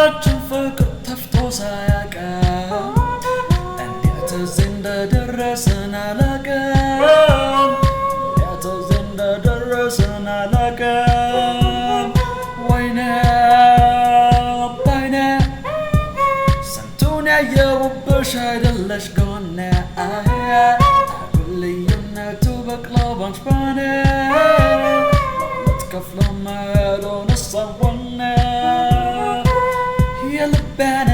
የመሃላችን ፍቅር ተፍቶ ሳያውቅም እንዴት እዚህ እንደደረስን አላውቅም፣ እንዴት እዚህ እንደደረስን አላውቅም። ወይኔ ባይኔ ስንቱን ያየሁብሽ አይደለሽ ጎኔ፣ አጉል ልዩነቱ በቅሎ ባንች ባኔ ለሁለት ከፍሎ መሄዱን ሰወኔ። የልቤን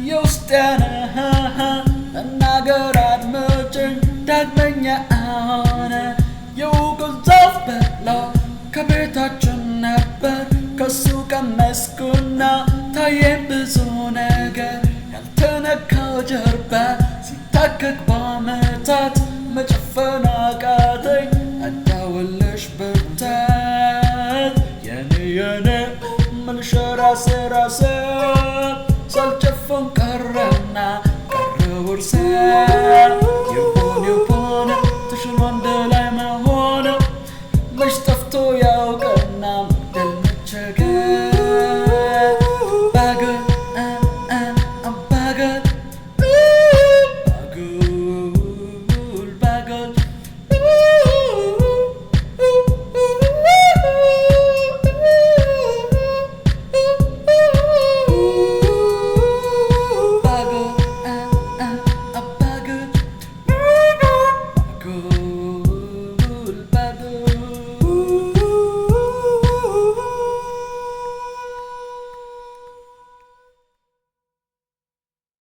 የውስጤን መናገር አድምጭኝ ዳግመኛ፣ አሁን የውቅ ዛፍ በቅሎ ከቤታችን ነበር፣ ከሱ ቀመስኩና ታየኝ ብዙ ነገር። ያልተነካው ጀርባ ሲታከክ በዓመታት መጨፈን አቃተኝ፣ አዳውልሽ ብርታት። የኔ የኔ ምልሽ ራሴ ራሴ ሳልጨፍን ቀረና ቀረ ውርሴ። ይሁን ይሁን ተሽሎ አንድ ላይ መሆን መች ጠፍቶ ያውቅና መግደል መቸገር።